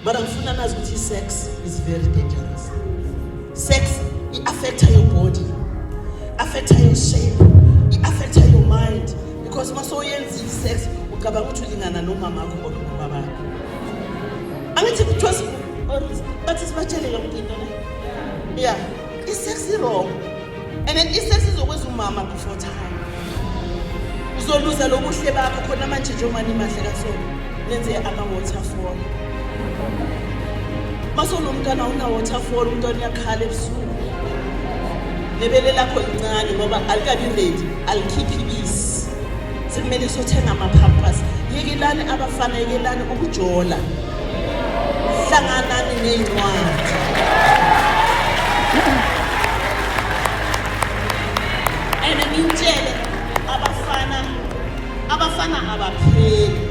Mara ngifuna nazi ukuthi sex is very dangerous. Sex i-affecta your body, affecta your shape, i-affecta your mind, because uma sowuyenzile sex ucabanga ukuthi ulingana nomamakho or nobabakho. Angithi kuthiwa bathi sibatshele yonke into ne? Yeah, i-sex i-wrong, and then i-sex izokwenza umama before time. Uzoluza lobuhle bakho khona manje njengoba nimahle kasona nenze ama-waterfall. Masewunomntwana una-waterfall, umntwana uyakhala ebusuku, nebele lakho lincane ngoba alikabi ready, alikhiphi ibisi, sekumele sothenga ama-pampers. Yekelani abafana, yekelani ukujola, hlanganani ney'ncwadi. And ngintshele abafana, abafana abapheli.